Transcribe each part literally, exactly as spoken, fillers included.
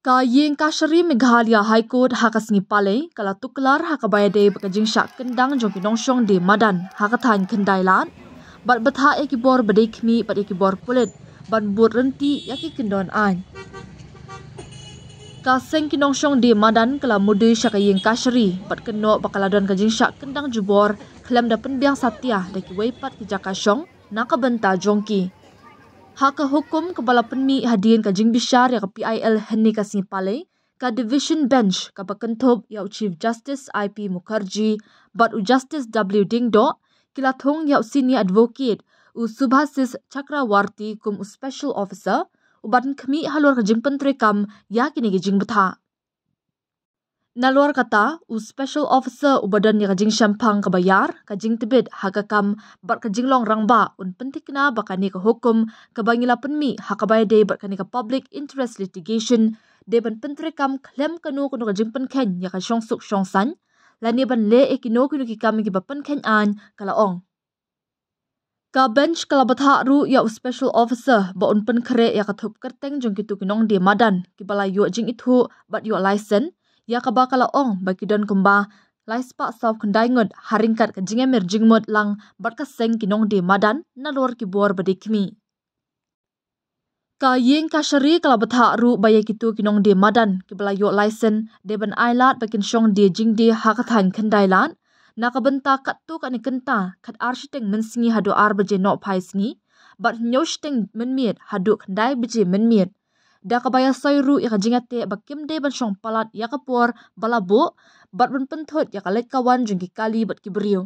Ka Iingkashari Meghalaya High Court ha ka sngi Palei ka la tuklar ha kaba ïadei bad ka jingshah kyndang jong ki nongshong die madan ha ka thaiñ Khyndai Lad bad bthah ïa ki bor ba dei khmih bad ïa ki bor pulit ban bud ryntih ïa ki kyndon aiñ. Ka seng ki nongshong die madan ka la mudui sha ka Iingkashari bad kynnoh ba ka la don ka jingshah kyndang jubor khlem da pynbiang satia da kiwei pat ki jaka shong na ka bynta jong ki. Ha ka hukum kaba la pynmih hadien ka jingbishar ïa ka P I L hynne ka sngi Palei, ka Division Bench kaba kynthup ïa u Chief Justice I P Mukherjee bad u Justice W Diengdoh ki la thung ïa u Senior Advocate u Subhasis Chakrawarty kum u Special Officer u ban khmih halor ka jingpyntreikam ïa kine ki jingbthah. Nalor kata, u Special Officer uba don ïa ka jingshemphang kaba ïar, ka jingtbit ha ka kam bad ka jinglong rangbah un pynthikna ba kane ka hukum kaba ngi la pynmih ha kaba ïadei bad kane ka Public Interest Litigation dei ban pyntreikam khlem kano kano ka jingpynkheiñ ïa ka shongsuk shongsaiñ lane ban leh ïa kino kino ki kam kiba pynkheiñ aiñ, ka la ong. Ka bench ka la bthah ruh ïa u Special Officer ba un pynkhreh ïa ka thup kyrteng jong kito ki nongdie madan kiba la ïoh jingithuh bad ïoh laisen, ïa kaba ka la ong ba ki don kumba lai spah saw khyndai ngut ha ryngkat ka jingïamir jingmut lang bad ka seng ki nongdie madan nalor ki bor ba dei khmih. Ka Iingkashari ka la bthah ruh ba ïa kito ki nongdie madan kiba la ïoh laisen dei ban ailad ba kin shong die jingdie ha ka thaiñ Khyndai Lad na ka bynta katto katne kynta, khatar shiteng mynsngi haduh ar baje nohphai sngi bad hynñiew shiteng mynmiet haduh khyndai baje mynmiet, da kaba ïasoi ruh ïa ka jingïateh ba kim dei ban shong palat ïa ka por ba la buh bad ban pynthut ïa ka leit ka wan jong ki kali bad ki briew.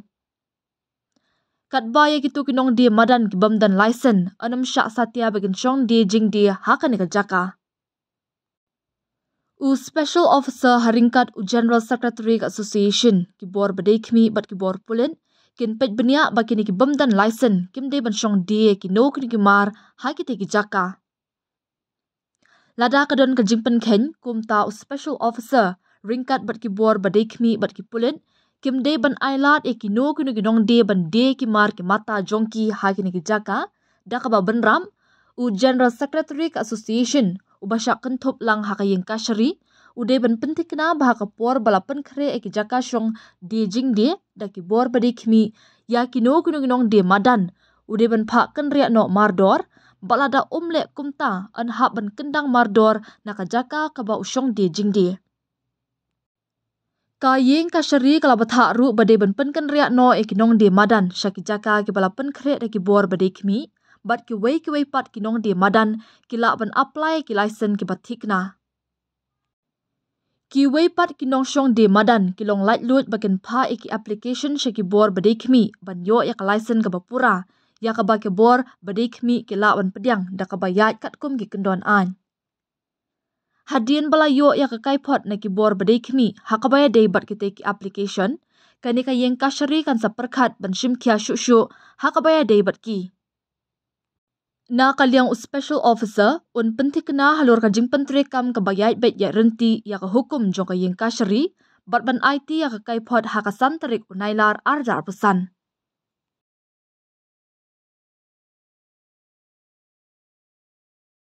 Katba ïa kito ki nongdie madan ki bym don laisen yn ym shah satia ba kin shong die jingdie ha kane ka jaka. U Special Officer ha ryngkat u General Secretary ka Association, ki bor ba dei khmih bad ki bor pulit kin peit bniah ba kine ki bym don laisen kim dei ban shong die kino kino ki mar ha kite ki jaka. Lada ka don ka jingpynkheiñ, kumta u Special Officer ryngkat bad ki bor ba dei khmih bad ki pulit kim dei ban ailad ïa kino kino ki nongdie ban die ki mar ki mata jong ki ha kine ki jaka, da kaba bynrap u General Secretary ka Association uba shah kynthup lang ha ka Iingkashari u dei ban pynthikna ba ha ka por ba la pynkhreh ïa ki jaka shong die jingdie da ki bor ba dei khmih ïa kino kino ki nongdie madan, u dei ban phah kynriah noh mardor, bad lada um leh kumta yn hap ban kyndang mardor na ka jaka kaba u shong die jingdie. Ka Iingkashari ka la bthah ruh ba dei ban pynkynriah noh ïa ki nongdie madan sha ki jaka kiba la pynkhreh da ki bor ba dei khmih bad kiwei kiwei pat ki nongdie madan ki lah ban apply ïa ki laisen kiba thikna. Kiwei pat ki nongshong die madan ki long laitluid ba kin phah ïa ki application sha ki bor ba dei khmih ban ïoh ïa ka laisen kaba pura, ïa kaba ki bor ba dei khmih ki lah ban pdiang da kaba ïaid katkum ki kyndon aiñ. Hadien ba la ïoh ïa ka kaiphod na ki bor ba dei khmih ha kaba ïadei bad kite ki application, kane ka Iingkashari kan sa pyrkhat ban shim khia shuh shuh ha kaba ïadei bad ki. Na ka liang u Special Officer un pynthikna halor ka jingpyntreikam kaba ïaid beit ïaid ryntih ïa ka hukum jong ka Iingkashari bad ban aiti ïa ka kaiphod ha ka san tarik u Nailar arhajar arphew san.